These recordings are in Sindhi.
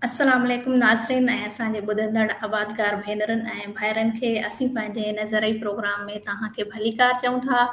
السلام عليڪم ناظرين ۽ اسان جي ٻڌندڙ آبادگار ڀينرن ۽ ڀائرن کي اسين پنهنجي هن زرعي پروگرام ۾ توهان کي ڀليڪار چئون ٿا.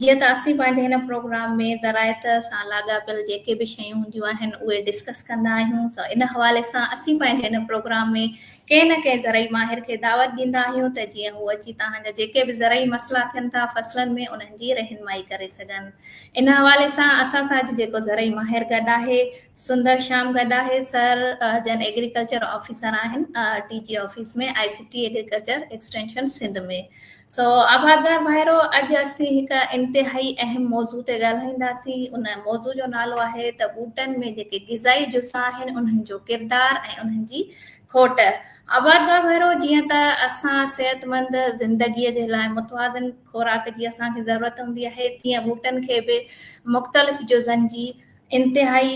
جيئن ته اسين پنهنجي هن پروگرام ۾ زراعت سان لاڳاپيل جيڪي به شيون هونديون آهن اهي ڊسڪس ڪندا آهيون سو ان حوالي سان اسين پنهنجي هن پروگرام ۾ ڪنهن نه ڪنهن زرعي ماهر کي دعوت ڏيندا آهيون ته جيئن هو اچي توهان جا جيڪي به زرعي مسئلا ٿين ٿا فصلن ۾ انهن جي رهنمائي ڪري سگهن. ان حوالي سان اسان سان اڄ جيڪو زرعي ماهر گڏ آهي سندر شام گڏ آهي سر جن ايگريڪلچر آفيسر آهن T G office ۾ I C T agriculture extension Sindh ۾. سو آبادگار ڀائرو اڄ اسين هڪ انتهائي اهم موضوع تي ڳالهائينداسين ان موضوع جو نالو آهي ته ٻوٽن ۾ جيڪي غذائي جزا آهن انهن جو ڪردار ۽ انهن جي کوٽ. آبادگار ڀائرو جيئن ته اسان صحتمند زندگي جي لاء متوازن خوراڪ جي اسان کي ضرورت هوندي آهي تيئن ٻوٽن کي به مختلف جزن جي انتهائي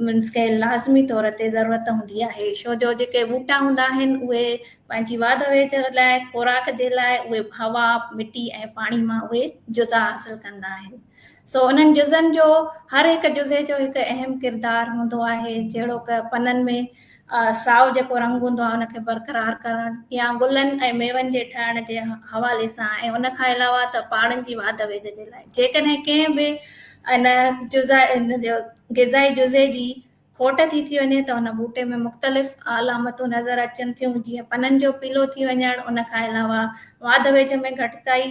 مينس کي لازمي طور تي ضرورت هوندي آهي ڇو جو جيڪي ٻوٽا هوندا آهن اهي پنهنجي واڌ ويجهه لاء خوراڪ جي لاء اهي هوا مٽي ۽ پاڻي مان اهي جزا حاصل ڪندا آهن سو انهن جزن جو هر هڪ جزي جو هڪ اهم ڪردار هوندو آهي جهڙوڪ پنن ۾ سائو جيڪو رنگ هوندو آهي ان کي برقرار ڪرڻ يا گلن ۽ ميون جي ٺهڻ جي حوالي سان ۽ ان کان علاوه ته پاڙن جي واڌ ويجهه جي لاء جيڪڏهن ڪنهن به ان جزا ان جو غذائي جزي جي کوٽ ٿي ٿي وڃي ته ان ٻوٽي ۾ مختلف علامتون نظر اچن ٿيون جيئن پنن جو پيلو ٿي وڃڻ ان کان علاوه واڌ ويجهه ۾ گهٽتائي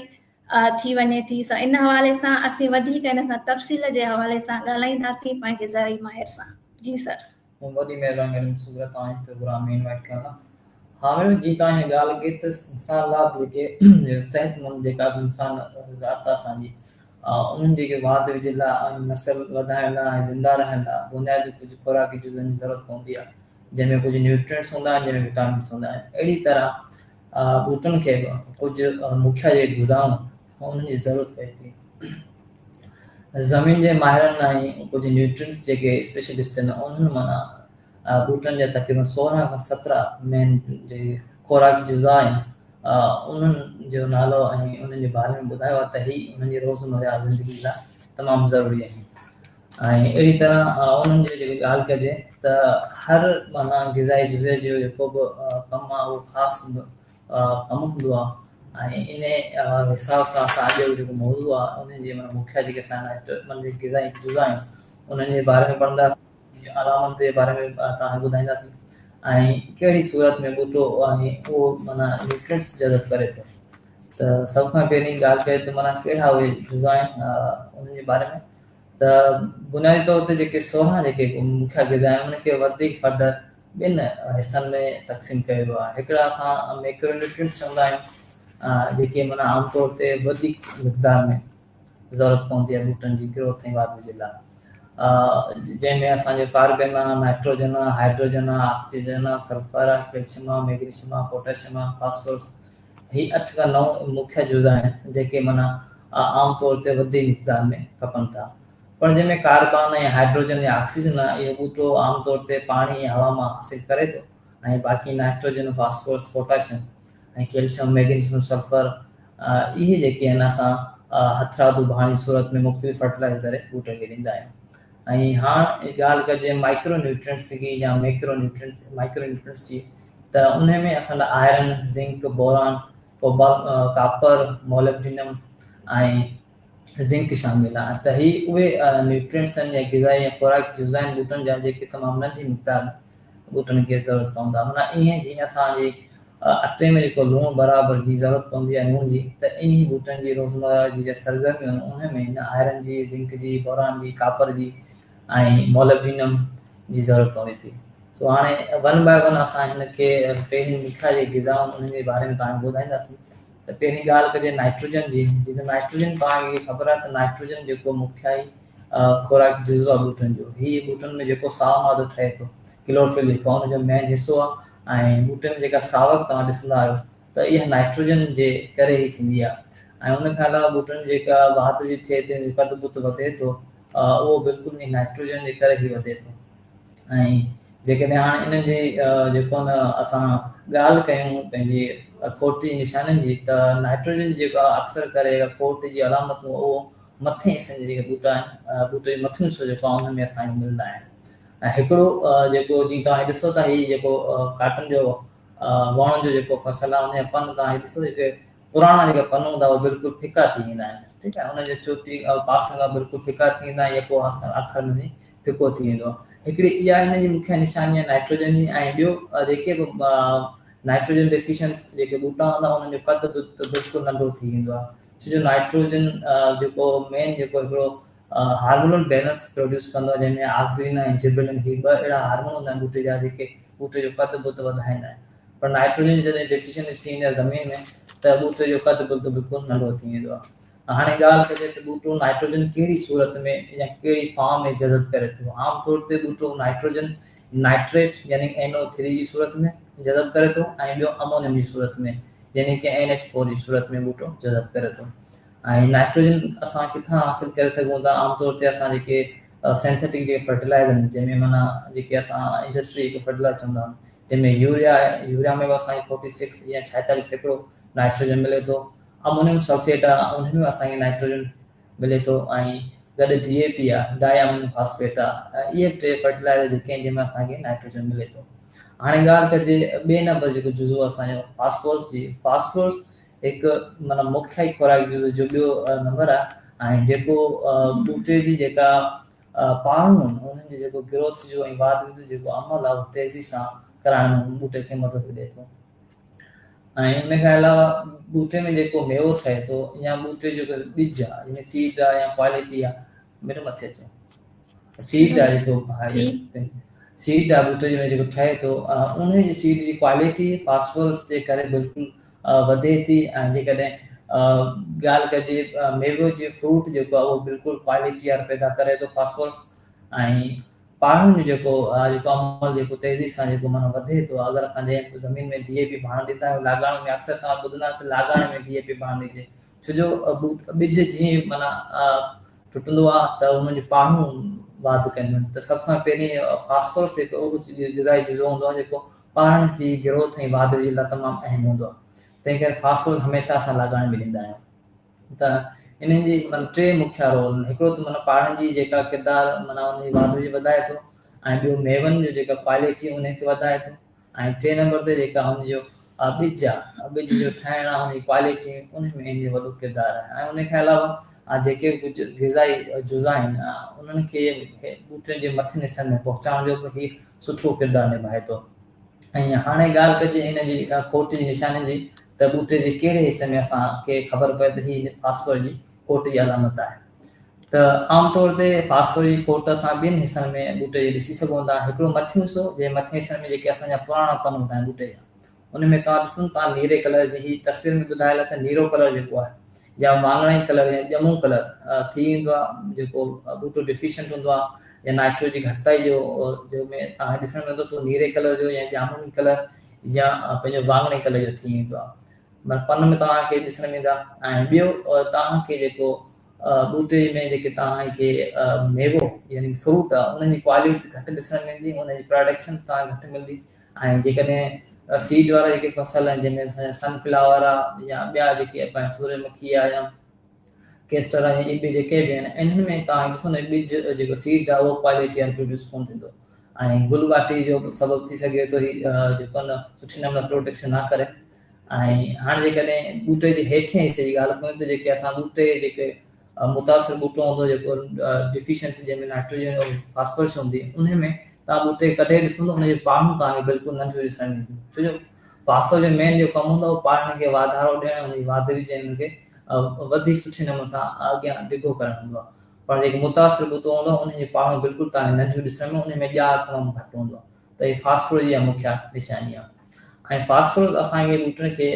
ٿي وڃي ٿي. سو ان حوالي سان اسين وڌيڪ ان سان تفصيل جي حوالي سان ڳالهائينداسين پنهنجي زرعي ماهر سان. جي سر. وڏي مهرباني ميڊم صغرا توهان هن پروگرام ۾ انوائيٽ ڪرڻ لاء. ها ميڊم جي توهان هن ڳالهه ڪئي ته انسان لاء به جيڪي صحتمند جيڪا به انسان ذات آهي اسان جي انهن جيڪي واڌ ويجهه لاء ۽ نسل وڌائڻ لاء ۽ زنده رهڻ لاء بنيادي ڪجهه خوراڪي جزن جي ضرورت پوندي آهي جنهن ۾ ڪجهه نيوٽرينٽس هوندا آهن جنهن ۾ وٽامنس هوندا آهن اهڙي طرح ٻوٽن کي به ڪجهه مکيه جيڪي غذائون انهن جي ضرورت پئي ٿي. زمين جي ماهرن ۽ ڪجهه نيوٽرينٽس جيڪي اسپيشلسٽ آهن انهن معنيٰ ٻوٽن جا تقريبن 16 کان 17 مين جيڪي خوراڪي جزا آهن انهن جو نالو ۽ انهن جي باري ۾ ٻڌايو آهي ته هي انهن جي روزمره زندگي لاء تمام ضروري آهن ۽ اهڙي طرح انهن جي جيڪي ڳالهه ڪجي ته هر معنيٰ غذائي جزي جو جيڪو به ڪم آهي اهو خاص ڪم هوندو آهي ۽ ان حساب سان اسان اڄ جو جيڪو موضوع آهي ان جي معنيٰ مکيه جيڪي اسان معنيٰ غذائي جزا آهن انهن جي باري ۾ پڙهنداسين علامت جي باري ۾ توهان کي ٻڌائينداسين ۽ ڪهڙي صورت ۾ ٻوٽو ۽ اهو معنيٰ نيوٽرينٽس جذب ڪري ٿو ته سڀ کان پهرين ڳالهه ڪري ته معنيٰ ڪهڙا اهي جزا آهن انهن جي باري ۾ ته بنيادي طور تي جيڪي 16 جيڪي مکيه غذا آهن انهن کي وڌيڪ فردر ٻن حصن ۾ تقسيم ڪيو ويو آهي هڪڙا اسان ميڪرو نيوٽرينٽس چوندا آهيون جيڪي معنيٰ عام طور تي وڌيڪ مقدار ۾ ضرورت پوندي آهي ٻوٽن جي گروٿ ۽ واڌ جي لاء جنهن ۾ اسان جو ڪاربن آهي نائٽروجن آهي هائڊروجن آهي آڪسيجن آهي سلفر آهي ڪيلشيم آهي ميگنيشيم آهي پوٽاشيم آهي فاسفورس هي اٺ کان نو مکيه جزا آهن جيڪي معنيٰ عام طور تي وڌي مقدار ۾ کپن ٿا پر جنهن ۾ ڪاربان ۽ هائڊروجن يا آڪسيجن آهي اهو ٻوٽو عام طور تي پاڻي ۽ هوا مان حاصل ڪري ٿو ۽ باقي nitrogen phosphorus potassium ۽ calcium magnesium sulphur اهي جيڪي آهن اسان هٿرادو ڀاڻ جي صورت ۾ مختلف فرٽيلائزر ٻوٽن کي ڏيندا آهيون ۽ هاڻ ڳالهه ڪجي مائڪرو نيوٽرينٽس جي يا ميڪرو نيوٽرينٽس مائڪرو نيوٽرينٽس جي ته ان ۾ اسان لاء iron zinc boron cobalt copper molybdenum ۽ zinc شامل آهن ته هي اهي نيوٽرينٽس آهن يا غذائي يا خوراڪي جزا آهن ٻوٽن جا جيڪي تمام ننڍي مقدار ۾ ٻوٽن کي ضرورت پوندا معنيٰ ائين جيئن اسان جي اٽي ۾ جيڪو لوڻ برابر جي ضرورت پوندي آهي لوڻ جي ته ائين ئي ٻوٽن جي روزمره جي جا سرگرميون آهن انهن ۾ هن آئرن جي زنڪ جي بوران جي ڪاپر جي ۽ مولبڊينم جي ضرورت پوي ٿي. سو هاڻي ون باء ون اسان هن کي پهرين مکيه جيڪي غذائون انهن جي باري ۾ توهان کي ٻڌائينداسين ته پهرين ڳالهه ڪجي نائٽروجن جي جي ته نائٽروجن توهان کي خبر آهي ته نائٽروجن جيڪو مکيه ئي خوراڪي جزو آهي ٻوٽن جو هي ٻوٽن ۾ جيڪو سائو مادو ٺهي ٿو ڪلوروفل جيڪو ان جو مين حصو آهي ۽ ٻوٽن ۾ جيڪا ساوڪ توهان ڏسندا آهيو ته اها نائٽروجن جي ڪري ئي ٿيندي آهي ۽ ان کان علاوه ٻوٽن جيڪا واڌ جي ٿئي ٿي قد بت وڌي ٿو اهو بلڪل ان نائٽروجن جي ڪري ئي وڌي ٿو ۽ جيڪڏهن هاڻي انهن جي جيڪو نه اسان ڳالهه ڪيون پنهنجي کوٽ جي نشانين جي ته نائٽروجن جي جيڪا اڪثر ڪري کوٽ جي علامتون اهو مٿين حصن جي جيڪي ٻوٽا آهن ٻوٽي جو مٿيون حصو جيڪو آهي ان ۾ اسان کي ملندا آهن. ۽ هڪڙو جيڪو جيئن توهان هي ڏسو ٿا هي جيڪو ڪاٽن جو وڻ جو جيڪو فصل آهي ان جا پن توهان هي ڏسو جيڪي پراڻا جيڪا پن هوندا اهي بلڪل ڦڪا ٿي ويندا آهن ٺيڪ آهي ان جي چوٽي پاسن کان بلڪل ڦڪا ٿي ويندا آهن يڪو آخر ۾ ڦڪو ٿي ويندو آهي هڪڙي اها هن جي مکيه نشاني آهي نائٽروجن جي ۽ ٻيو جيڪي به نائٽروجن ڊيفيشنس جيڪي ٻوٽا هوندا انهن جو قد به بلڪل ننڍو ٿي ويندو آهي ڇو جو نائٽروجن جيڪو مين جيڪو هڪڙو هارمونل بيلنس پروڊيوس ڪندو آهي جنهن ۾ آڪسجن ۽ جبرلن هي ٻه اهڙا هارمون هوندا آهن ٻوٽي جا جيڪي ٻوٽي جو قد بت وڌائيندا آهن پر نائٽروجن جڏهن ڊيفيشنسي ٿي ويندي آهي زمين ۾ ته ٻوٽي جو قد بت بلڪل ننڍو ٿي ويندو آهي. هاڻي ڳالهه ڪجي ته ٻوٽو نائٽروجن ڪهڙي صورت ۾ يا ڪهڙي فارم ۾ جذب ڪري ٿو. عام طور تي ٻوٽو نائٽروجن نائٽريٽ يعني اين او ٿري جي صورت ۾ جذب ڪري ٿو ۽ ٻيو امونيم جي صورت ۾ يعني ڪي اين ايڇ فور جي صورت ۾ ٻوٽو جذب ڪري ٿو. ۽ نائٽروجن اسان ڪٿان حاصل ڪري سگهون ٿا عام طور تي اسان جيڪي سينٿيٽڪ جيڪي فرٽيلائزر آهن جنهن ۾ معنيٰ جيڪي اسان انڊسٽري جيڪي فرٽيلائزر چوندا آهن جنهن ۾ يوريا آهي يوريا ۾ به اسان کي فورٽي سڪس يا 46% نائٽروجن ملي ٿو امونيم سلفيٽ آهي ان ۾ به اسان کي نائٽروجن ملي ٿو ۽ گڏ ڊي اي پي آهي ڊائي امونيم فاسفيٽ آهي اهي ٽي فرٽيلائزر جيڪي آهن جنهن ۾ اسان کي نائٽروجن ملي ٿو هاڻي ڳالهه ڪجي ٻئي نمبر جيڪو جزو اسان جو فاسفورس جي فاسفورس هڪ معنيٰ مکيه خوراڪ جزو جو ٻيو نمبر آهي ۽ جيڪو ٻوٽي جي جيڪا پاڙون آهن انهن جو جيڪو گروٿ جو ۽ واڌ ويجهه جو جيڪو عمل آهي اهو تيزي سان ڪرائڻ ۾ ٻوٽي کي مدد ڏئي ٿو ۽ ان کان علاوه ٻوٽي ۾ جيڪو ميوو ٺهي ٿو يا ٻوٽي جو جيڪو ٻج آهي يعني سيڊ آهي يا ڪوالٽي آهي ميرو مٿي اچو سيڊ آهي جيڪو سيڊ آهي ٻوٽي ۾ جيڪو ٺهي ٿو ان جي سيڊ جي ڪوالٽي فاسفورس جي ڪري بلڪل وڌي ٿي ۽ جيڪڏهن ڳالهه ڪجي ميوو جي فروٽ جيڪو آهي اهو بلڪل ڪوالٽي وارو پيدا ڪري ٿو فاسفورس ۽ پاڙن جو جيڪو جيڪو عمل جيڪو تيزي سان جيڪو معنيٰ وڌي ٿو اگر اسان جنهن زمين ۾ ڊي اي پي ڀاڻ ڏيندا آهيون لاڳاڻو ۾ اڪثر توهان ٻڌندا آهيو ته لاڳاڻي ۾ ڊي اي پي ڀاڻ ڏجي ڇو جو ٻج جيئن معنيٰ ٽٽندو آهي ته ان جون پاڙون واڌ ڪنديون آهن ته سڀ کان پهرين فاسفورس هڪ اهڙو غذائي جزو هوندو آهي جيڪو پاڙن جي گروٿ ۽ واڌ ويجهه لاء تمام اهم هوندو آهي تنهن ڪري فاسفورس هميشه اسان لاڳاڻي ۾ ڏيندا آهيون ته انهن جي معنيٰ ٽي مکيه رول آهن هڪڙو ته معنيٰ پاڙن جي جيڪا ڪردار معنيٰ ان جي واڌ ويجهه وڌائي ٿو ۽ ٻيو ميون جو جيڪا ڪوالٽي ان کي وڌائي ٿو ۽ ٽئين نمبر تي جيڪا ان جو ٻج آ ٻج جو ٺاهڻ آ ان جي ڪوالٽي ان ۾ ان جو وڏو ڪردار آهي ۽ ان کان علاوه جيڪي به ڪجهه غذائي جزا آهن انهن کي ٻوٽن جي مٿين حصن ۾ پهچائڻ جو به هي سٺو ڪردار نڀائي ٿو ۽ هاڻي ڳالهه ڪجي ان جي کوٽ جي نشانين جي ته ٻوٽي جي ڪهڙي حصي ۾ اسان کي خبر پئي ته هي فاسفور جي کوٽ جي علامت آهي ته عام طور تي فاسفور جي کوٽ اسان ٻن حصن ۾ ٻوٽي جي ڏسي سگهون ٿا هڪڙو مٿيون حصو جنهن مٿين حصن ۾ جيڪي اسان جا پراڻا پن هوندا آهن ٻوٽي جا ان ۾ توهان ڏسو ته نيري ڪلر جي هي تصوير ۾ ٻڌايل آهي ته نيرو ڪلر جيڪو آهي يا واڱڻائي ڪلر يا ڄمون ڪلر ٿي ويندو آهي جيڪو ٻوٽو ڊفيشنٽ هوندو آهي يا نائٽرو جي گهٽتائي جو جو ۾ توهان ڏسڻ ۾ ايندو ته نيري ڪلر جو يا ڄاموني ڪلر يا پنهنجو واڱڻي ڪلر جو ٿي ويندو آهي معنيٰ پن ۾ توهان کي ڏسڻ ۾ ايندا ۽ ٻيو توهان کي جيڪو ٻوٽي ۾ جيڪي توهان کي ميوو يعني فروٽ آهي ان جي ڪوالٽي گهٽ ڏسڻ ۾ ايندي ان جي پراڊڪشن توهان کي گهٽ ملندي ۽ جيڪڏهن سيڊ وارا جيڪي فصل آهن جنهن ۾ سن فلاور آهي يا ٻيا جيڪي سورج مکي آهي يا ڪيسٽر آهي يا ٻي جيڪي به آهن انهن ۾ توهان ڏسو نه ٻج جيڪو سيڊ آهي اهو ڪوالٽي وارو پروڊيوس ڪونه ٿيندو ۽ گل ٻاٽي جو به سبب ٿي سگهي ٿو هي جيڪو نه سٺي نموني پروٽيڪشن نه ڪري ۽ هاڻي جيڪڏهن ٻوٽي جي هيٺين حصي جي ڳالهه ڪيون ته جيڪي اسان ٻوٽي جيڪي متاثر ٻوٽو هوندو جيڪو ڊفيشنسي جنهن ۾ نائٽروجن ۽ فاسفورس هوندي ان ۾ توهان ٻوٽي ڪڍي ڏسندو ان جي پاڙون توهان کي بلڪل ننڍيون ڏسڻ ۾ اينديون ڇو جو فاسفورس جو مين جو ڪم هوندو آهي پاڙن کي واڌارو ڏيڻ ان جي واڌ ويجهه ان کي وڌيڪ سٺي نموني سان اڳيان ڊگهو ڪرڻ هوندو آهي پر جيڪو متاثر ٻوٽو هوندو آهي ان جي پاڙون بلڪل توهان کي ننڍيون ڏسڻ ۾ ان ۾ ڄار تمام گهٽ هوندو آهي ته هي فاسفورس جي مکيه نشاني آهي ۽ فاسفورس اسان کي ٻوٽن کي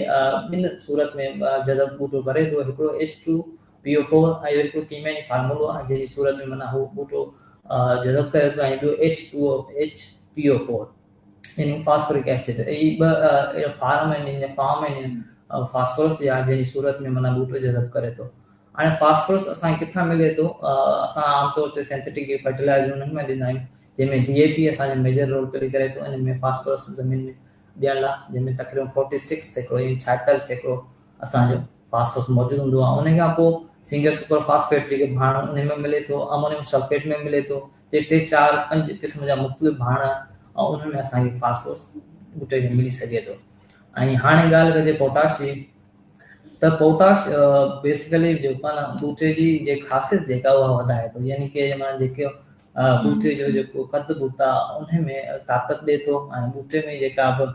ٻن صورت ۾ جذب ٻوٽو ڪري ٿو هڪڙو H two P O four ۽ هڪڙو ڪيميائي فارمولو آهي جنهن جي صورت ۾ معنيٰ هو ٻوٽو جذب ڪري ٿو ۽ ٻيو H two H P O four يعني فاسفورڪ ايسڊ اهي ٻه اهڙا فارم آهن جن جا فارم آهن فاسفورس جا جنهن جي صورت ۾ معنيٰ ٻوٽو جذب ڪري ٿو هاڻي فاسفورس اسان کي ڪٿان ملي ٿو اسان عام طور تي سينٿيٽڪ جيڪي فرٽيلائزر انهن مان ڏيندا آهيون جنهن ۾ ڊي اي پي اسان جو ميجر رول پلي ڪري ٿو ان ۾ فاسفورس زمين ۾ ڏيڻ لاء جنهن ۾ تقريبن 46% يعني 46% اسان جو فاسفورس موجود هوندو آهي ان کان پوء سنگل سپر فاسفيٽ جيڪي ڀاڻ انهي ۾ ملي ٿو، امونيم سلفيٽ ۾ ملي ٿو، تي ٽي چار پنج قسم جا مختلف ڀاڻ ۽ انهن ۾ اسان کي فاسفورس ٻوٽي کي ملي سگهي ٿو. ۽ هاڻي ڳالهه ڪجي پوٽاش جي ته پوٽاش بيسيڪلي جيڪو آهي نه ٻوٽي جي جي خاصيت جيڪا اها وڌائي ٿو، يعني ڪي معنيٰ جيڪي ٻوٽي جو جيڪو قد بت آهي انهي ۾ طاقت ڏي ٿو ۽ ٻوٽي ۾ جيڪا به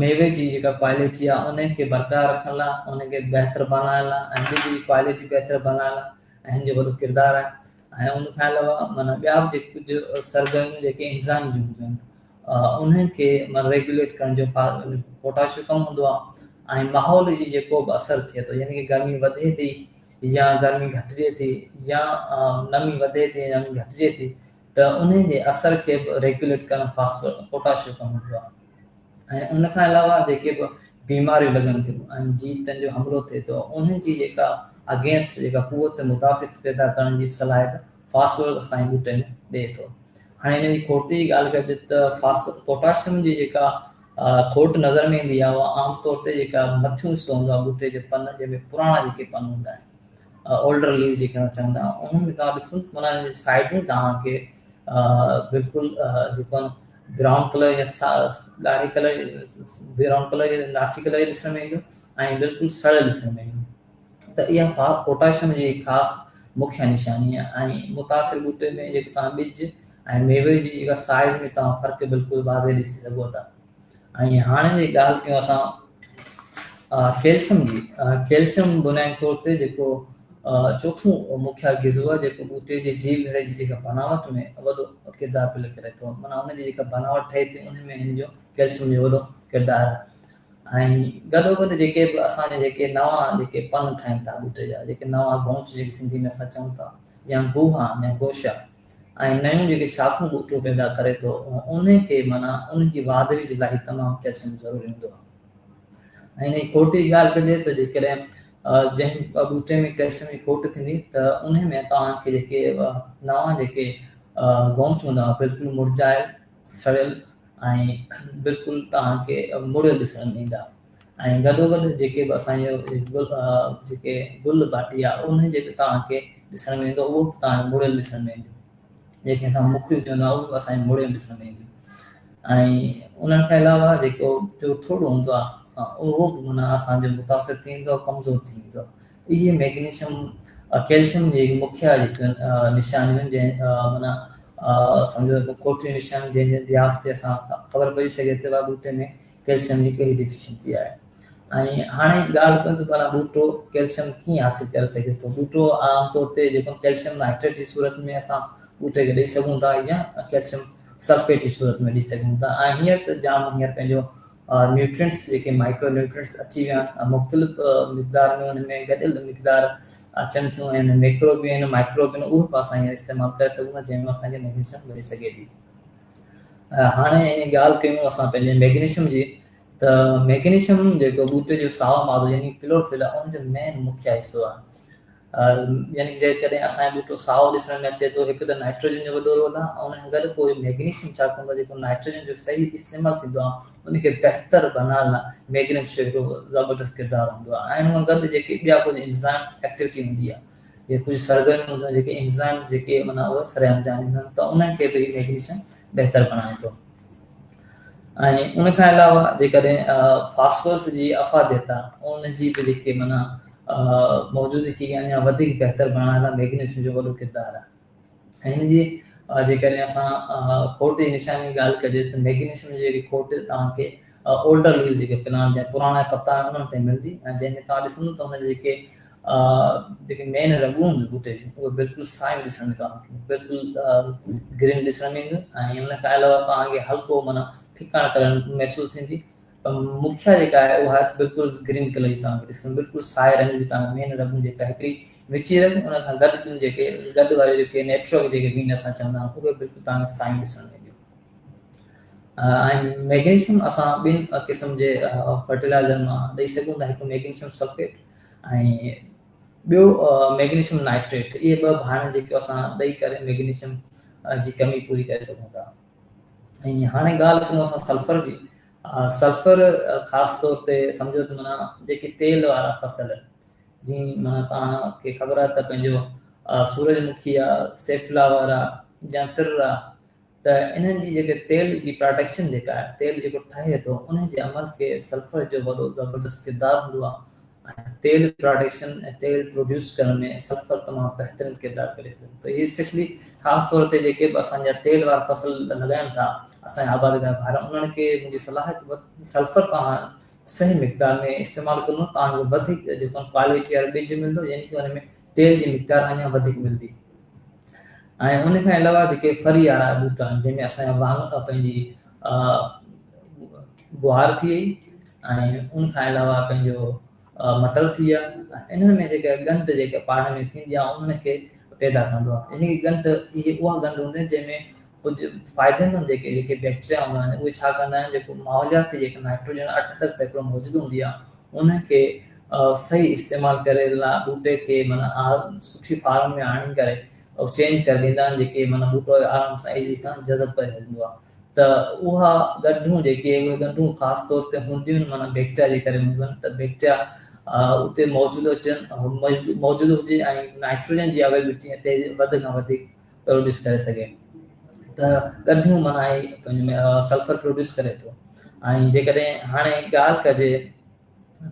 ميوي جي جيڪا ڪوالٽي آهي ان کي برقرار رکڻ لاء ان کي بهتر بڻائڻ لاء ۽ ٻج جي ڪوالٽي بهتر بڻائڻ لاء هن جو وڏو ڪردار آهي ۽ ان کان علاوه معنيٰ ٻيا به جيڪي ڪجهه سرگرميون جيڪي انزائم جون هونديون آهن انهن کي معنيٰ ريگوليٽ ڪرڻ جو پوٽاش جو ڪم هوندو آهي ۽ ماحول جي جيڪو به اثر ٿئي ٿو يعني کہ گرمي وڌي ٿي يا گرمي گهٽجي ٿي يا نمي وڌي ٿي يا نمي گهٽجي ٿي ته انهي جي اثر کي به ريگيوليٽ ڪرڻ فاسفورس پوٽاش جو ڪم هوندو آهي ۽ ان کان علاوه جيڪي به بيماريون لڳن ٿيون ۽ جيتن جو حملو ٿئي ٿو انهن جي جيڪا اگينسٽ جيڪا قوت مدافعت پيدا ڪرڻ جي صلاحيت فاسفورس اسان جي ٻوٽي ۾ ڏئي ٿو. هاڻي ان جي کوٽ جي ڳالهه ڪجي ته پوٽاشيم جي جيڪا کوٽ نظر ۾ ايندي آهي اها عام طور تي جيڪا مٿيون حصو هوندو آهي ٻوٽي جو پن جنهن ۾ پراڻا جيڪي پن هوندا آهن اولڊر ليوز جيڪي اسان چوندا آهيون انهن ۾ توهان ڏسو ته معنيٰ سائيڊون توهان کي بلڪل جيڪو آهي برائون ڪلر يا ڳاڙهي ڪلر برائون ڪلر يا ناسي ڪلر ڏسڻ ۾ ايندو ۽ بلڪل سڙيل ڏسڻ ۾ ايندو ته اها پوٽاشيم جي خاص مکيه نشاني آهي ۽ متاثر ٻوٽي ۾ جيڪو توهان ٻج ۽ ميوي جي جيڪا سائز ۾ توهان فرق بلڪل واضح ڏسي سگهو ٿا. ۽ هاڻي جي ڳالهه ڪيون اسان ڪيلشم جي، ڪيلشم بنيادي طور تي جيڪو چوٿون مکيه غذو آهي جيڪو ٻوٽي جي جيو گهري جي جيڪا بناوٽ ۾ وڏو ڪردار پلي ڪري ٿو، معنيٰ ان جي جيڪا بناوٽ ٺهي ٿي ان ۾ هن جو ڪيلشم جو وڏو ڪردار آهي. ۽ گڏو گڏ جيڪي به اسان جا جيڪي نوان جيڪي پن ٺهن ٿا ٻوٽي جا، جيڪي نوان گونچ جيڪي سنڌي ۾ اسان چئون ٿا يا گوها يا گوشا، ۽ نيون جيڪي شاخون ٻوٽو پيدا ڪري ٿو انهي کي معنيٰ ان جي واڌ ويجهه لاء هي تمام ڪئلشيم ضروري هوندو آهي. ۽ انهي کوٽ جي ڳالهه ڪجي ته جيڪڏهن جنهن ٻوٽي ۾ ڪئلشيم جي کوٽ ٿيندي ته انهي ۾ توهان کي جيڪي نوان جيڪي گونچ هوندا بلڪل مرجهايل سڙيل ۽ بلڪل توهان کي مڙيل ڏسڻ ۾ ايندا. ۽ گڏوگڏ جيڪي به اسان جو گل جيڪي گل باٽي آهي انهن جي به توهان کي ڏسڻ ۾ ايندو اهو به توهان کي مڙيل ڏسڻ ۾ ايندو جنهن کي اسان مکڙيون چوندا آهيون اهو به اسان کي مڙيل ڏسڻ ۾ اينديون ۽ انهن کان علاوه جيڪو جو ٿورو هوندو آهي اهو به معنيٰ اسان جو متاثر ٿي ويندو آهي ڪمزور ٿي ويندو آهي. اهي ميگنيشيم ڪيلشيم جي مکيه جيڪيون نشانيون آهن جنهن معنيٰ سمجهو کوٽ جون نشانيون جنهن جي بيهاف تي اسان خبر پئجي سگهي ٿي ته ٻوٽي ۾ ڪيلشيم جي ڪهڙي ڊيفيشنسي آهي. ۽ هاڻي ڳالهه ڪيون ته ڀلا ٻوٽو ڪيلشيم ڪيئن حاصل ڪري سگهي ٿو. ٻوٽو عام طور تي جيڪو ڪيلشيم نائٽريٽ جي صورت ۾ اسان ٻوٽي کي ڏئي سگهون ٿا يا ڪيلشيم سلفيٽ جي صورت ۾ ڏئي سگهون ٿا ۽ هينئر ته جام هينئر پنهنجو نيوٽرينٽس جيڪي مائڪرو نيوٽرينٽس اچي ويا آهن مختلف مقدار ۾ ان ۾ گڏيل مقدار اچن ٿيون ۽ ميڪرو به آهن مائڪرو به آهن اهو به اسان هينئر استعمال ڪري سگهون ٿا جنهن ۾ اسان کي ميگنيشيم ملي سگهي ٿي. هاڻي ان ڳالهه ڪيون اسان پنهنجي ميگنيشيم جي ته ميگنيشيم جيڪو ٻوٽي جو سائو مادو يعني ڪلوروفل آهي ان جو مين مکيه حصو آهي يعني جيڪڏهن اسان جو ٻوٽو سائو ڏسڻ ۾ اچي ٿو هڪ ته نائٽروجن جو وڏو رول آهي ان کان گڏ پوء ميگنيشيم ڇا ڪندو آهي جيڪو نائٽروجن جو صحيح استعمال ٿيندو آهي ان کي بهتر بنائڻ لاء ميگنيشيم جو هڪڙو زبردست ڪردار هوندو آهي ۽ ان کان گڏ جيڪي ٻيا ڪجهه انزائم ايڪٽيوٽي هوندي آهي يا ڪجهه سرگرميون هونديون آهن جيڪي انزائم جيڪي معنيٰ اهي سر انجام ڏيندا آهن ته انهن کي به هي ميگنيشيم بهتر بڻائي ٿو ۽ ان کان علاوه جيڪڏهن فاسفورس جي افاديت آهي ان جي به جيڪي معنيٰ موجودگي کي اڃا وڌيڪ بهتر بڻائڻ لاء ميگنيشيم جو وڏو ڪردار آهي ۽ هن جي جيڪڏهن اسان کوٽ جي نشاني جي ڳالهه ڪجي ته ميگنيشيم جي جيڪي کوٽ توهان کي اولڊر ليوز جيڪي پلانٽ جا پراڻا پتا آهن انهن تي ملندي ۽ جنهن ۾ توهان ڏسندو ته ان جي جيڪي جيڪي مين رڳون هونديون ٻوٽي جون اهي بلڪل سايون ڏسڻ ۾ توهان کي بلڪل گرين ڏسڻ ۾ اينديون ۽ ان کان علاوه توهان کي هلڪو معنيٰ ڦڪاڻ ڪلر محسوس ٿيندي پر مکيه جيڪا آهي اها آهي بلڪل گرين ڪلر جي توهان کي ڏسڻ بلڪل سائي رنگ جي توهان مين رڳون جيڪا هڪڙي وچين رڳ ان کان گڏ ٻيون جيڪي گڏ واري جيڪي نيٽورڪ جيڪي وين اسان چوندا آهيون اهي بلڪل توهان کي سايون ڏسڻ ۾ اينديون. ۽ ميگنيشيم اسان ٻن قسم جي فرٽيلائزر مان ڏئي سگهون ٿا هڪ ميگنيشيم سلفيٽ ۽ ٻيو ميگنيشيم نائٽريٽ. اهي ٻه ڀاڻ جيڪي اسان ڏئي ڪري ميگنيشيم جي ڪمي پوري ڪري سگهون ٿا. ۽ هاڻي ڳالهه ڪرون اسان سلفر جي. سلفر خاص طور تي سمجهو ته معنيٰ جيڪي تيل وارا فصل جيئن معنيٰ توهان کي خبر آهي ته پنهنجو سورج مکي آ، سيف فلاور آ يا تر آ ته انهن جي جيڪي تيل جي پراڊڪشن جيڪا آهي تيل جيڪو ٺهي ٿو ان جي عمل کي سلفر جو وڏو زبردست ڪردار هوندو آهي ۽ تيل پراڊڪشن ۽ تيل پروڊيوس ڪرڻ ۾ سلفر تمام بهترين ڪردار ڪري ٿو ته هي اسپيشلي خاص طور تي جيڪي به اسان جا تيل وارا فصل لڳائن ٿا اسان جا آبادگار ڀائر انهن کي منهنجي صلاح آهي ته سلفر توهان صحيح مقدار ۾ استعمال ڪندو توهان کي وڌيڪ جيڪو ڪوالٽي وارو ٻج ملندو يعني ڪي ان ۾ تيل جي مقدار اڃا وڌيڪ ملندي ۽ ان کان علاوه جيڪي ڦري وارا ٻوٽا آهن جنهن ۾ اسان جا واڱڻ پنهنجي گوار ٿي وئي ۽ ان کان علاوه پنهنجو مٽر ٿي ويا انهن ۾ جيڪا ڳنڍ جيڪا پاڻ ۾ ٿيندي آهي انهن کي پيدا ڪندو آهي يعني ڳنڍ اهي اها ڳنڍ هوندي آهي جنهن ۾ ڪجهه فائديمند جيڪي جيڪي بيڪٽريا هوندا آهن اهي ڇا ڪندا آهن جيڪو ماحولياتي جيڪا نائٽروجن 78% موجود هوندي آهي ان کي صحيح استعمال ڪري لا ٻوٽي کي معنيٰ سٺي فارم ۾ آڻي ڪري چينج ڪري ڏيندا آهن جيڪي معنيٰ ٻوٽو آرام سان ايزي کان جذب ڪري ڇڏيندو آهي ته اها ڳنڍون جيڪي اهي ڳنڍون خاص طور تي هونديون آهن معنيٰ بيڪٽريا جي ڪري هونديون آهن ته بيڪٽريا اتي موجود هجن موجود هجي ۽ نائٽروجن جي اويلبلٽي اتي وڌ کان وڌيڪ پروڊيوس ڪري سگهي ته ڳنڍيون معنيٰ هي پنهنجو سلفر پروڊيوس ڪري ٿو ۽ جيڪڏهن هاڻي ڳالهه ڪجي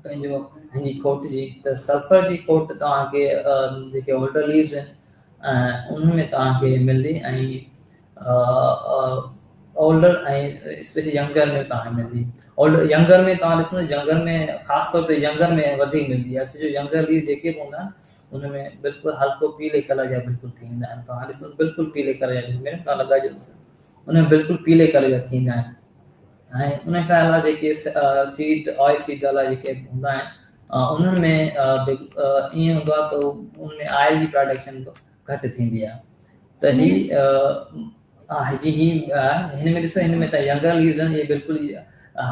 پنهنجو هن جي کوٽ جي ته سلفر جي کوٽ توهان کي جيڪي اولڊر ليوز آهن انهن ۾ توهان کي ملندي ۽ اولڊر ۽ اسپيشلي ينگر ۾ توهان کي ملندي اولڊر ينگر ۾ توهان ڏسندو ينگر ۾ خاص طور تي ينگر ۾ وڌيڪ ملندي آهي ڇو جو ينگر ليوز جيڪي به هوندا آهن ان ۾ بلڪل هلڪو پيلي ڪلر جا بلڪل ٿي ويندا آهن توهان ڏسندو بلڪل پيلي ڪلر جا ميڊم توهان لڳائجو ڏسو ان ۾ بلڪل پيلي ڪلر جا ٿيندا آهن ۽ ان کان علاوه جيڪي سيڊ آئل سيڊ والا جيڪي هوندا آهن انهن ۾ ائين هوندو آهي ته ان ۾ آئل جي پروڊڪشن گهٽ ٿيندي آهي ته هي جي هي هن ۾ ڏسو هن ۾ ته ينگر ليوز آهن اهي بلڪل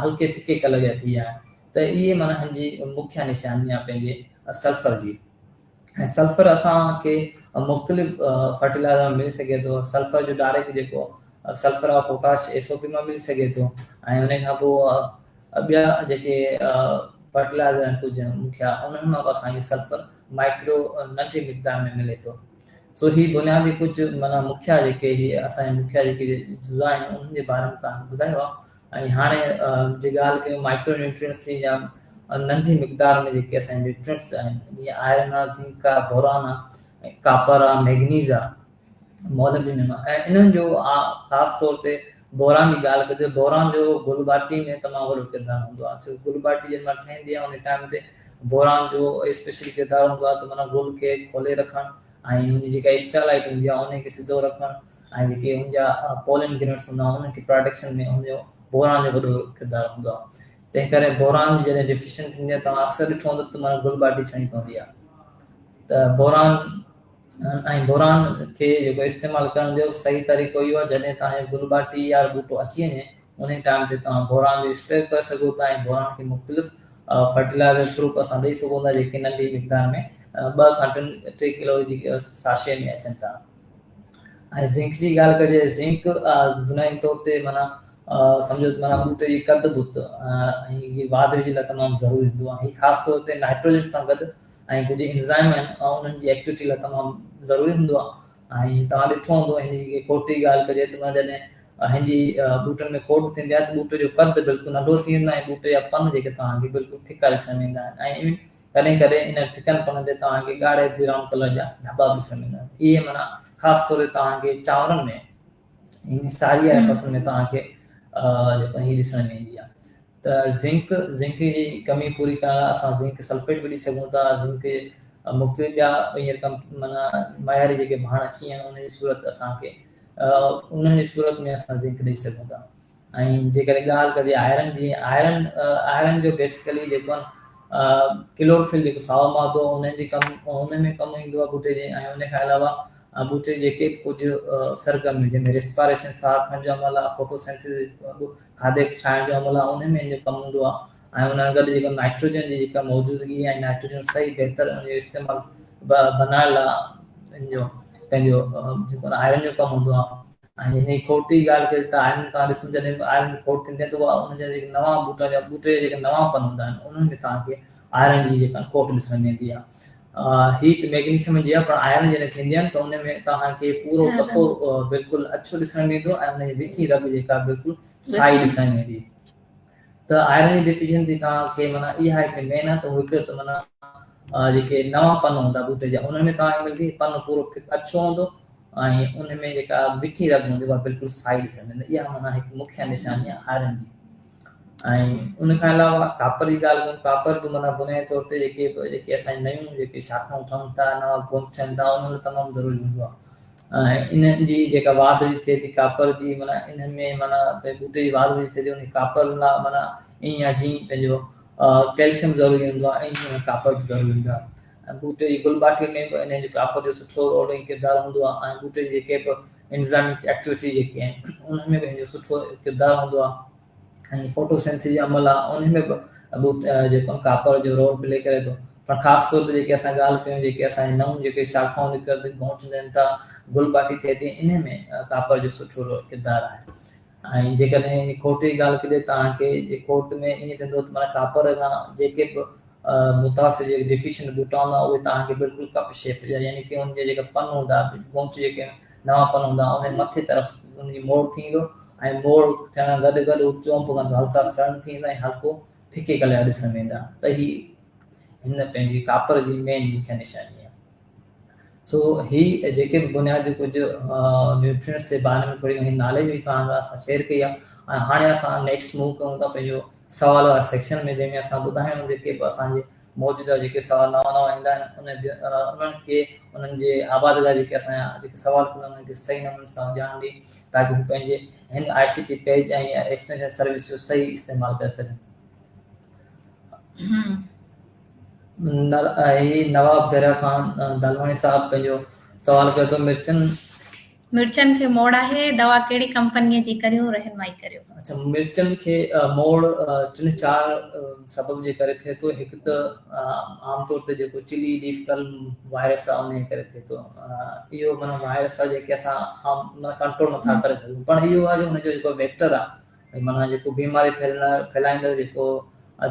هلڪي ڦڪي ڪلر جا ٿي ويا آهن ته اهي معنيٰ هن جي مکيه نشاني آهي پنهنجي سلفر جي ۽ سلفر اسان کي مختلف فرٽيلائزر ۾ ملي سگهي ٿو سلفر جو ڊائريڪٽ جيڪو sulphur of potash S O P مان ملي سگهي ٿو ۽ ان کان پوء ٻيا جيڪي فرٽيلائزر آهن ڪجهه مکيا انهن مان به اسان کي سلفر مائڪرو ننڍي مقدار ۾ ملي ٿو سو هي بنيادي ڪجهه معنيٰ مکيا جيڪي هي اسان جا مکيا جيڪي جزا آهن انهن جي باري ۾ توهان کي ٻڌايو آهي ۽ هاڻي جي ڳالهه ڪيون مائڪرو نيوٽرينٽس جي يا ننڍي مقدار ۾ جيڪي اسان جا نيوٽرينٽس آهن جيئن آئرن آهي زنڪ آهي بوران آهي ڪاپر آهي ميگنيز آهي مولبڊينم آهي ۽ انهن جو خاص طور تي بوران جي ڳالهه ڪجي بوران جو گل ٻاٽي ۾ تمام وڏو ڪردار هوندو آهي ڇو گل ٻاٽي جنهن مهل ٺهندي آهي ان ٽائيم تي بوران جو اسپيشل ڪردار هوندو آهي ته معنيٰ گل کي کولي رکڻ ۽ ان جي جيڪا اسٽالائٽ هوندي آهي ان کي سڌو رکڻ ۽ جيڪي ان جا پولن گرينس هوندا آهن انهن کي پروٽيڪشن ۾ ان جو بوران جو وڏو ڪردار هوندو آهي تنهن ڪري بوران جي جڏهن ڊيفيشنسي ٿيندي آهي توهان اڪثر ڏٺو هوندو ته معنيٰ گل ٻاٽي ڇڻي پوندي آهي ته بوران ۽ بوران کي جيڪو استعمال ڪرڻ جو صحيح طريقو اهو آهي جڏهن توهان جو گل ٻاٽي يا ٻوٽو اچي وڃي انهي ٽائيم تي توهان بوران جو اسپري ڪري سگهو ٿا ۽ بوران کي مختلف فرٽيلائزر ٿرو اسان ڏئي سگهون ٿا جيڪي ننڍي مقدار ۾ 2 کان 3 ڪلو جي ساشي ۾ اچن ٿا ۽ زنڪ جي ڳالهه ڪجي زنڪ بنيادي طور تي معنيٰ سمجهو ته معنيٰ ٻوٽي جي قد بت ۽ جي واڌ ويجهه لاء تمام ضروري هوندو آهي هي خاص طور تي نائٽروجن سان گڏ ۽ ڪجهه انزائم آهن انهن جي ايڪٽيوٽي لاء تمام ضروري هوندو آهي ۽ توهان ڏٺو هوندو هن جي کوٽ جي ڳالهه ڪجي ته جڏهن هن جي ٻوٽن ۾ کوٽ ٿيندي آهي ته ٻوٽي جو قد بلڪل ننڍو ٿي ويندو آهي ۽ ٻوٽي جا پن جيڪي توهان کي بلڪل ڦڪا ڏسڻ ۾ ايندا آهن ۽ ايون ڪڏهن ڪڏهن ان ڦڪن پنن تي توهان کي ڳاڙهي برائون ڪلر جا ڌٻا به ڏسڻ ۾ ايندا آهن اهي معنيٰ خاص طور تي توهان کي چانورن ۾ يعني ساري واري فصل ۾ توهان کي جيڪو هي ڏسڻ ۾ ايندي آهي ته زنڪ زنڪ جي ڪمي پوري ڪرڻ لاء اسان زنڪ سلفيٽ به ڏئي سگهون ٿا زنڪ مختلف ٻيا هينئر ڪم معنيٰ معياري جيڪي ڀاڻ اچي ويا آهن انهن جي صورت اسان کي انهن جي صورت ۾ اسان زنڪ ڏئي سگهون ٿا ۽ جيڪڏهن ڳالهه ڪجي آئرن جي آئرن آئرن جو بيسڪلي جيڪو آهي ڪلوروفل جيڪو سائو مادو ان جي ڪم ان ۾ ڪم ايندو آهي ٻوٽي جي ۽ ان کان علاوه ٻوٽي جيڪي به ڪجهه سرگرميون جنهن ۾ ريسپاريشن ساهه کڻڻ جو عمل آهي فوٽوسينٿيسز کاڌي ٺاهڻ جو عمل آهي ان ۾ ان جو ڪم هوندو آهي ۽ ان سان گڏ جيڪا نائٽروجن جي جيڪا موجودگي ۽ نائٽروجن صحيح بهتر ان جو استعمال بنائڻ لاء ان جو پنهنجو جيڪو آئرن جو ڪم هوندو آهي ۽ هن جي کوٽ جي ڳالهه ڪجي ته آئرن توهان ڏسو جڏهن به آئرن جي کوٽ ٿيندي آهي ته اها ان جا جيڪي نوان ٻوٽا جا ٻوٽي جا جيڪي نوان پن هوندا آهن انهن ۾ توهان کي آئرن جي جيڪا کوٽ ڏسڻ ۾ ايندي آهي. هي ته ميگنيشيم جي آهي پر آئرن جڏهن ٿيندي آهي ته ان ۾ توهان کي پورو پتو بلڪل اڇو ڏسڻ ۾ ايندو ۽ ان جي وچين رڳ جيڪا بلڪل سائي ڏسڻ ۾ ايندي. ته آئرن جي ڊيفيشنسي توهان کي معنيٰ اها هڪ مين آهي ته هڪ ته معنيٰ جيڪي نوان پن هوندا ٻوٽي جا انهن ۾ توهان کي ملندي پن پورو اڇو هوندو ۽ ان ۾ جيڪا وچين رڳ هوندي اها بلڪل سائي ڏسڻ ۾ ايندي. اها معنيٰ هڪ مکيه نشاني آهي آئرن جي. ۽ ان کان علاوه ڪاپر جي ڳالهه ڪيون، ڪاپر به معنيٰ بنيادي طور تي جيڪي جيڪي اسان جون نيون جيڪي شاخون ٺهن ٿا نوان گونچ ٺهن ٿا انهن لاء تمام ضروري هوندو آهي. ۽ انهن جي جيڪا واڌ ويجهه ٿئي ٿي ڪاپر جي معنيٰ انهن ۾ معنيٰ ٻوٽي جي واڌ ويجهه ٿئي ٿي ان ڪاپر لاء معنيٰ ائين يا جيئن پنهنجو ڪيلشيم ضروري هوندو آهي ائين ئي ڪاپر به ضروري هوندو آهي ۽ ٻوٽي جي گل ٻاٽي ۾ به انهن جو ڪاپر جو سٺو رول ۽ ڪردار هوندو آهي ۽ ٻوٽي جي جيڪي به انزائمڪ ايڪٽيوٽي جيڪي آهن انهن ۾ به هن جو سٺو ڪردار هوندو آهي ۽ فوٽوسينٿيسز جو عمل آهي ان ۾ به جيڪو ڪاپر جو رول پلي ڪري ٿو پر خاص طور تي جيڪي اسان ڳالهه ڪيون جيڪي اسان جي نئون جيڪي شاخون نڪرن ٿيون گونچ ڏين ٿا گل ٻاٽي ٿئي ٿي انهي ۾ ڪاپر جو سٺو ڪردار آهي ۽ جيڪڏهن کوٽ جي ڳالهه ڪجي توهان کي جي کوٽ ۾ ائين ٿيندو ته معنيٰ ڪاپر کان جيڪي به متاثر جيڪي ڊيفيشنٽ ٻوٽا هوندا اهي توهان کي بلڪل ڪپ شيپ جا يعني ڪي ان جا جيڪا پن هوندا گونچ جيڪي نوان پن هوندا ان مٿي طرف ان جي موڙ ٿي ويندو ۽ موڙ ٿيڻ گڏ گڏ هو چونپ ڪندو هلڪا سڙن ٿي ويندا ۽ هلڪو ڦڪي ڪلر جا ڏسڻ ۾ ايندا ته هي هن پنهنجي ڪاپر جي مين مکيه نشاني آهي. سو هي جيڪي به بنيادي ڪجهه نيوٽرينٽس جي باري ۾ ٿوري گهڻي ناليج هئي توهان سان اسان شيئر ڪئي آهي ۽ هاڻي اسان نيڪسٽ موو ڪيون ٿا پنهنجو سوال واري سيڪشن ۾ جنهن ۾ اسان ٻڌايون جيڪي به اسان جي موجوده جيڪي سوال نوان نوان ايندا آهن ان انهن کي انهن جي آبادگار جيڪي اسان جا جيڪي سوال ڪندا انهن کي صحيح نموني سان ڄاڻ ڏئي تاڪي هو پنهنجي هن آء سي ٽي پيج ۽ ايڪسٽينشن سروس جو صحيح استعمال ڪري سگهن. هي نواب دريا خان دالواڻي صاحب پنهنجو سوال ڪيو ته مرچن مرچن کي موڙ آهي دوا ڪهڙي ڪمپني جي ڪريون رهنمائي ڪريو. اڇا مرچن کي موڙ ٽن چار سبب جي ڪري ٿئي ٿو هڪ ته عام طور تي جيڪو چلي ليف ڪرل وائرس آهي ان جي ڪري ٿئي ٿو اهو معنيٰ وائرس آهي جيڪي اسان عام ڪنٽرول نٿا ڪري سگهون پر اهو آهي جو ان جو جيڪو ويڪٽر آهي ۽ معنيٰ جيڪو بيماري ڦهلائيندڙ جيڪو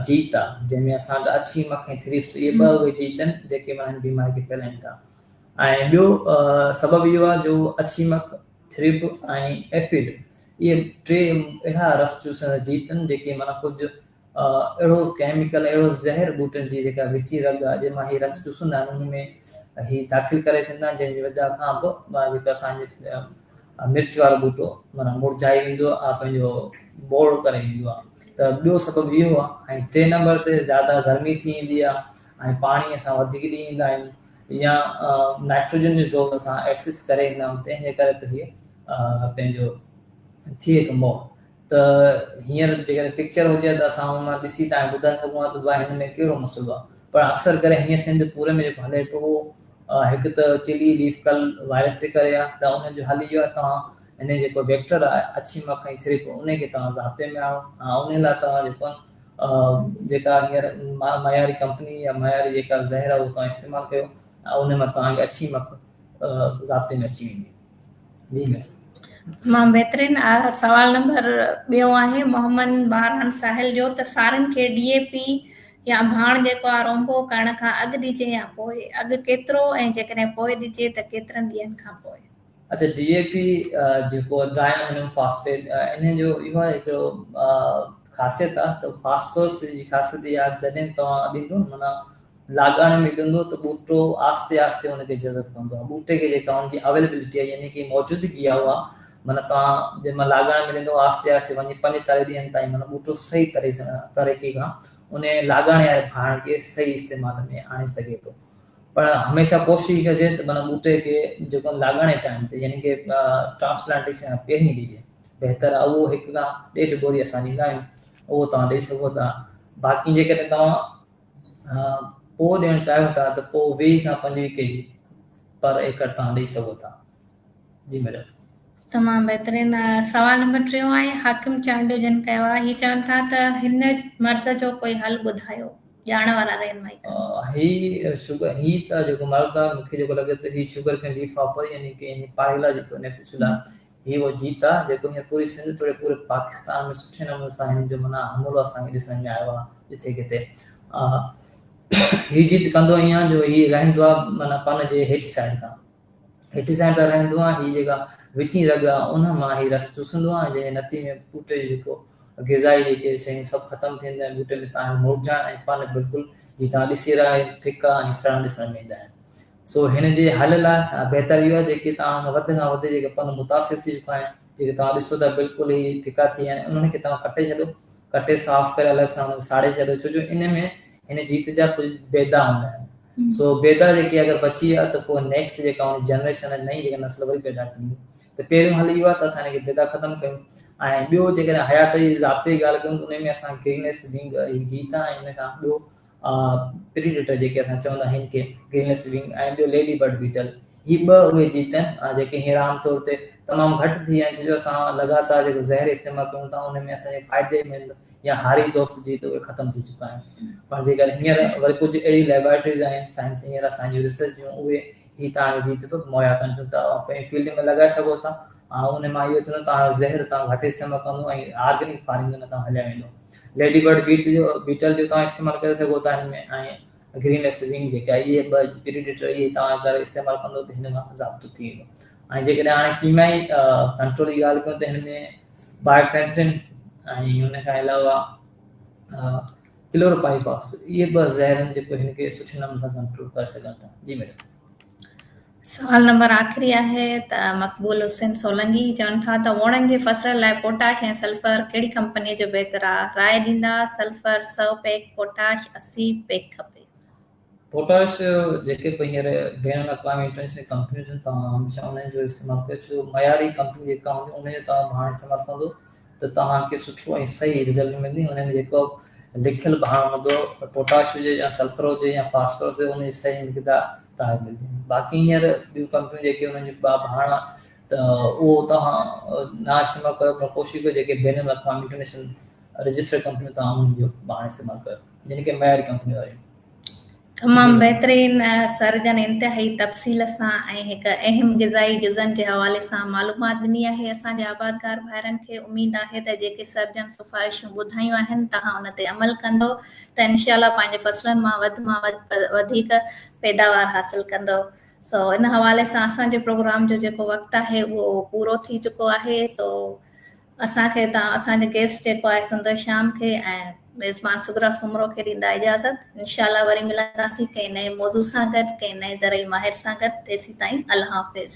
جيت آ جنهن ۾ اسان وٽ اڇي مک ۽ ٿريپس اهي ٻه اهي جيت آهن جيڪي معنيٰ هن بيماري کي ڦهلائين ٿا ۽ ٻيو سبب اهو آ جو اڇي مک ٿريپ ۽ ايفڊ اهي ٽي اهڙا رس چوسندڙ جيت آهن جيڪي معنيٰ ڪجهه اهڙو ڪيميڪل اهڙو زهر ٻوٽن جي جيڪا وچين رڳ آهي جنهن مان هي رس چوسندا آهن ان ۾ هي داخل ڪري ڇڏيندا آهن جنهن جي وجه کان به جيڪا اسان جي مرچ وارو ٻوٽو معنيٰ مرجهائي ويندو آهي پنهنجو ٻوڙ ڪري ويندو آهي ته ٻيو سبب اهو آهي ۽ ٽي نمبر تي زياده گرمي ٿي ويندي آهي ۽ پاڻي اسان وڌيڪ ڏئي ايندا آهيون يا نائٽروجن جو ڊوز اسان ايڪسس ڪري ايندا آهيون تنهن جي ڪري به هي پنهنجو ٿئي ٿو موڙ ته هينئر جيڪڏهن پڪچر هجي ته اسان ان مان ڏسي توهان کي ٻڌائي سگهون ها ته ڀاء هن ۾ ڪهڙو مسئلو آهي پر اڪثر ڪري هينئر سنڌ پوري ۾ جيڪو هلي پيو اهو هڪ ته چلي ليف ڪل وائرس جي ڪري آهي ته ان جو حل اهو آهي توهان ان جيڪو ويڪٽر آهي اڇي مک ۽ ٿريپ ان کي توهان ضابطي ۾ آڻو ۽ ان لاء توهان جيڪو جيڪا هينئر معياري ڪمپني يا معياري جيڪا زهر آهي اهو توهان استعمال ڪيو ۽ ان مان توهان کي اڇي مک ضابطي ۾ اچي ويندي. جي ميڊم. تمام بهترين سوال نمبر ٻيو آهي محمد باران ساحل جو ته سارين کي ڊي اي پي يا ڀاڻ جيڪو آهي رونبو ڪرڻ کان اڳ ڏجي يا پوء اڳ ڪيترو ۽ جيڪڏهن پوء ڏجي ته ڪيترن ڏينهن کان پوء. اچا ڊي اي پي جيڪو ڊائي امونيم فاسفيٽ انهي جو اهو آهي هڪڙو خاصيت آهي ته فاسفورس جي خاصيت اها آهي جڏهن توهان ڏيندو معنيٰ لاڳاڻي ۾ ڏيندو ته ٻوٽو آهستي آهستي ان کي جذب ڪندو آهي ٻوٽي کي جيڪا ان جي اويلبلٽي آهي يعني ڪي موجودگي آهي اها معنيٰ توهان جنهن مهل لاڳاڻي ۾ ڏيندو آهستي آهستي وڃي 45 ڏينهن تائين معنيٰ ٻوٽو صحيح طريقي کان ان لاڳاڻي واري ڀاڻ کي صحيح استعمال ۾ آڻي سگهي ٿو پر هميشه ڪوشش ڪجي ته معنيٰ ٻوٽي کي جيڪو لاڳاڻي ٽائيم تي يعني ڪي ٽرانسپلانٽيشن کان پهرين ڏجي بهتر آهي اهو هڪ کان ڏيڍ ٻوري اسان ڏيندا آهيون اهو توهان ڏئي سگهو ٿا باقي جيڪڏهن توهان پوء ڏيڻ چاهيو ٿا ته پوء 20 کان 25 ڪي جي پر ايڪڙ توهان ڏئي سگهو ٿا. جي ميڊم. تمام بهترين سوال نمبر ٽيون آهي حاڪم چانڊيو جن ڪيو آهي هي چون ٿا ته هن مرض جو ڪوئي حل ٻڌايو ڄاڻ وارا رهنمائي ڪن. هي شگر هي ته جيڪو مرض آهي مونکي جيڪو لڳي ٿو هي شگر ڪين ليف هاپر يعني ڪي پاريلا جيڪو نيپيسولا هي اهو جيت آ جيڪو هينئر پوري سنڌ توڙي پوري پاڪستان ۾ سٺي نموني سان هن جو معنيٰ حملو اسان کي ڏسڻ ۾ آيو آ جٿي ڪٿي. هي جيت ڪندو ائين آهي جو هي رهندو آهي معنيٰ پن جي هيٺ سائيڊ کان هيٺ سائيڊ تان رهندو آهي هي جيڪا وچين رڳ آهي ان مان هي رس چوسندو آهي جنهن جي نتيجي ۾ ٻوٽي جو جيڪو غذائي جيڪي شيون سڀ ختم ٿي وينديون آهن ٻوٽي ۾ تان مرجهائڻ ۽ پن بلڪل جي تان ڏسي رهيا آهيو ڦڪا ۽ سڙا ڏسڻ ۾ ايندا آهن سو هن جي حل لاء بهتر اهو آهي جيڪي توهان کان وڌ کان وڌ جيڪي پن متاثر ٿي چڪا آهن جيڪي توهان ڏسو ٿا بلڪل هي ڦڪا ٿي ويا آهن انهن کي توهان ڪٽي ڇڏو ڪٽي صاف ڪري الڳ سان انهن کي ساڙي ڇڏو ڇو جو ان ۾ هن جيت جا ڪجهه بيدا هوندا آهن سو بيدا جيڪي اگر بچي ويا ته پوء نيڪسٽ جيڪا ان جنريشن آهي نئين جيڪا نسل وري پيدا ٿيندي ته پهريون حل اهو آهي ته اسان هن کي بيدا ختم ڪيون ۽ ٻيو جيڪڏهن حيات جي ضابطي جي ڳالهه ڪيون ته ان ۾ اسان گرينس ونگ هي جيت آهي ۽ ان کان ٻيو پريڊيٽر جيڪي اسان چوندا آهن کي گرينس ونگ ۽ ٻيو ليڊي برڊ بيٽل هي ٻه اهي جيت آهن جيڪي هينئر عام طور تي تمام گهٽ ٿي ويا آهن ڇو جو اسان لڳاتار جيڪو زهر استعمال ڪيون ٿا ان ۾ اسان جي فائدي مند يا هاري دوست جيت اهي ختم ٿي چڪا آهن پر جيڪڏهن هينئر وري ڪجهه اهڙيون ليبارٽريز آهن سائنس هينئر اسان جون ريسرچ جون اهي هي توهان کي جيت به مهيا ڪن ٿيون ته اوهان پنهنجي فيلڊ ۾ لڳائي سگهو ٿا ۽ ان مان اهو ٿيندو توهان جو زهر توهان گهٽ استعمال ڪندو ۽ آرگينڪ فارمنگ ۾ توهان هليا ويندو ليڊي برڊ بيٽ جو بيٽل جو توهان استعمال ڪري سگهو ٿا هن ۾ ۽ گرين ايس ونگ جيڪا اهي ٻه پريڊيٽر اهي توهان اگر استعمال ڪندو ته هن مان ضابطو ٿي ويندو ۽ جيڪڏهن هاڻي ڪيميائي ڪنٽرول جي ڳالهه ڪيون ته هن ۾ بائيفينٿرين ۽ ان کان علاوه ڪلوروپائيفاس اهي ٻه زهر آهن جيڪو هن کي سٺي نموني سان ڪنٽرول ڪري سگهن ٿا جي ميڊم سوال نمبر آخري آهي ته مقبول حسين سولنگي چون ٿا ته ووڻن جي فصل لاء پوٽاش ۽ سلفر ڪهڙي ڪمپني جو بهتر آ راء ڏيندا سلفر 100 پيڪ پوٽاش 80 پيڪ کپي. پوٽاش جيڪي به هينئر بين الاقوامي انٽرنيشنل ڪمپنيون آهن توهان هميشه انهن جو استعمال ڪيو ڇو جو معياري ڪمپني جيڪا هوندي ان جو توهان ڀاڻ استعمال ڪندو ته توهان کي سٺو ۽ صحيح رزلٽ ملندي ان ۾ جيڪو لکيل ڀاڻ هوندو پوٽاش هجي يا سلفر هجي يا فاسفورس هجي ان جي صحيح مقدار توهان کي ملندي باقي هينئر ٻيون ڪمپنيون جيڪي انهن جي ڀاڻ ته اهو توهان نه استعمال ڪيو پر ڪوشش ڪيو جيڪي بين الاقوامي انٽرنيشنل رجسٽرڊ ڪمپنيون توهان انهن جو ڀاڻ استعمال ڪيو جن کي معياري ڪمپنيون واريون تمام بهترين سر جن انتهائي تفصيل سان ۽ هڪ اهم غذائي جزن جي حوالي سان معلومات ڏني آهي اسان جي آبادگار ڀائرن کي اميد آهي ته جيڪي سر جن سفارشون ٻڌايون آهن توهان ان تي عمل ڪندو ته انشاء الله پنهنجي فصلن مان وڌ مان وڌ وڌيڪ پيداوار حاصل ڪندو سو ان حوالي سان اسان جي پروگرام جو جيڪو وقت آهي اهو پورو ٿي چڪو آهي سو اسان کي تان اسان جي گيسٽ جيڪو آهي سندر شيام کي ۽ ميزبان صغرا سومرو کي ڏيندا اجازت انشاء الله وري ملنداسين ڪنهن نئين موضوع سان گڏ ڪنهن نئين زرعي ماهر سان گڏ تيسين تائين الله حافظ.